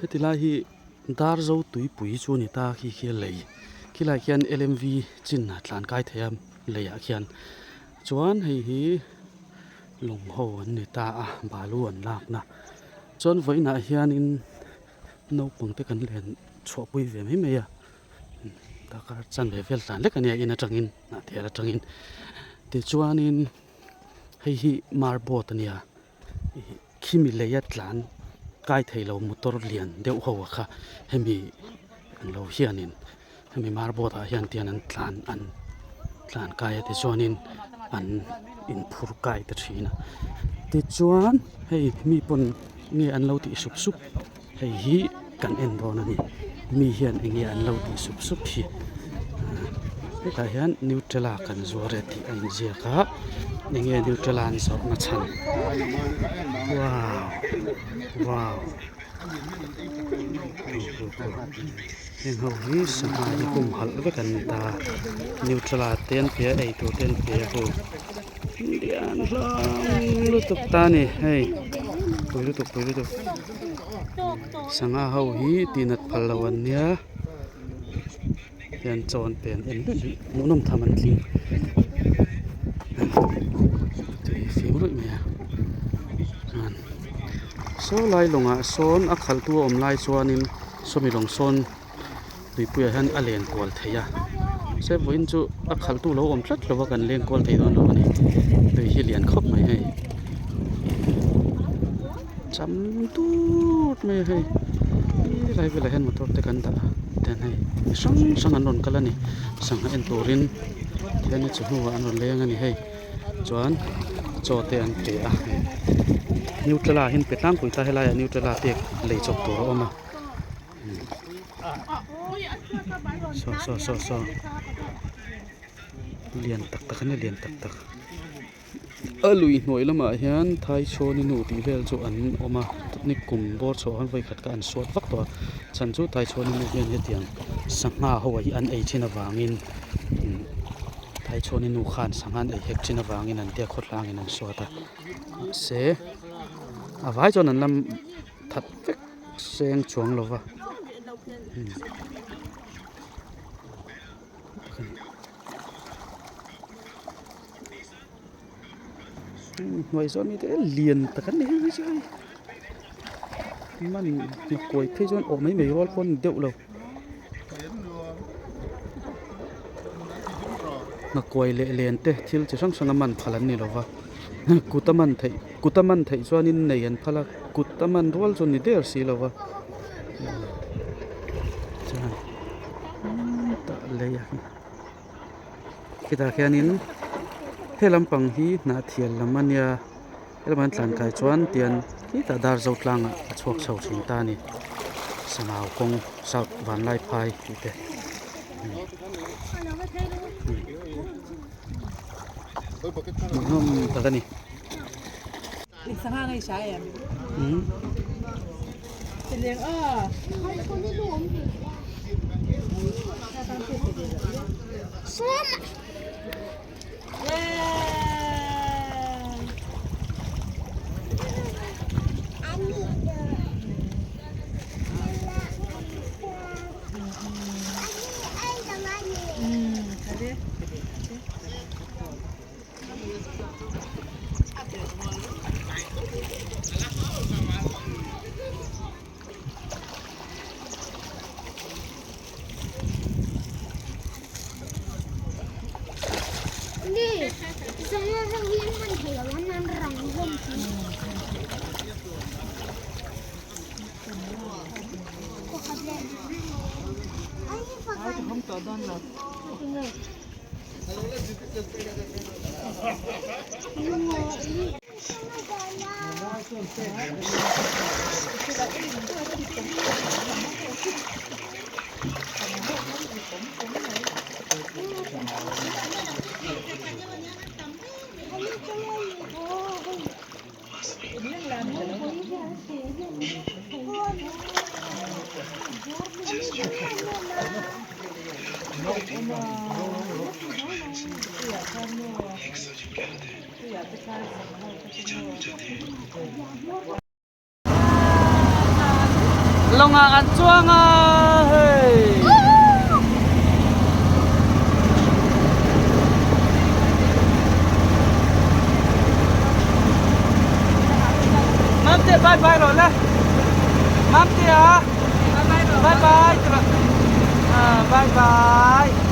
Heti lai hi Darzo tuipui chu a ni ta khi khi a lei khilaiah khian L M V chin a tlan kai thei a leiah khian chuan hei hi lawng ho an ni ta a balu an lakna chuan vawiinah hianin naupang te kan len chhuahpui ve mai mai a darkar chanve vel tlan lek a nia in atangin hnahthel atangin tichuanin hei hi marboat a nia. Khimi leia tlan kai thei lo motor lian deuh ho a kha hemi ang lo hianin hemi marboat ah hian tian an tlan an tlan kai a tichuanin an inphur kai ta thin a tichuan hei mi pawn nge an lo tih sup sup hei hi kan en dawn a ni mi hian eng nge an lo tih sup sup hi hetah hian nutella kan zuar e tih a inziak a eng nge nutella an zawrh na chhan wow wow heng ho hi sangha hi humhalh vek an ni ta nutella te an pe a eitur te an pe a hei lian hlawm lutuk ta a ni hei pui lutuk pui lutuk. Sangha ho hi tihnat phal lo an nia hian chaw an pe an en luih luih hmuhnawm tham an tling tui fim ruih mai a chuan saw lai lawngah sawn a khalhtu a awm lai chuanin sawmi lawng sawn. Tuipuiah hian a len kual thei a mahse vawiin chu a khalhtu lo awm tlat lo a kan leng kual thei dawn lo a ni tui hi lian khawp mai hei cham tut mai a hei helai velah hian motor te kan dah a tian hei mi hrang hrang an rawn kal a ni sangha en turin tihian chu hnuah an rawn leng a ni hei chuan chaw te an pe a hei nutella hi an pe tlangpui ta helaiah nutella pek lei chawp tur a awm a. Saw saw saw saw lian tak tak a ni lian tak tak a lui hnuai lamah hian thaichhawni nu tih vel chu an awm a ni kum bawr chhuah khan vawikhat kha an suat vak tawh a chhan chu thaichhawni nu hian hetiang sangha ho hi an ei thin avangin thaichhawni nu khan sangha an ei hek thin avangin an tia khawtlangin an suat a mahse a vai chuan an la that vek. Seng chuang lo va hnuai zawn mi te lian tak an ni hei hi chu hei man kuai phei chuan awh mai mai rual pawh a ni deuh lo nghakuai leh len te thil chi hrang hrang a man phal an ni lo va kut a man theih kut a man theih chuanin nei an phal a kut a man rual chu a ni der si lo va chuan tah lei a khitah khianin he lampang hi hnahthial lam a nia helamah hian tlan kai chuan tian khitah dar zo tlangah a chhuak chho thin ta a ni sangau kawng south vanlaiphai tih te. Hmuhnawm tak a ni. Lawngah an chuang a hei. Mamte bye bye rawh le. Mamte a. Bye bye ti rawh. Bye bye.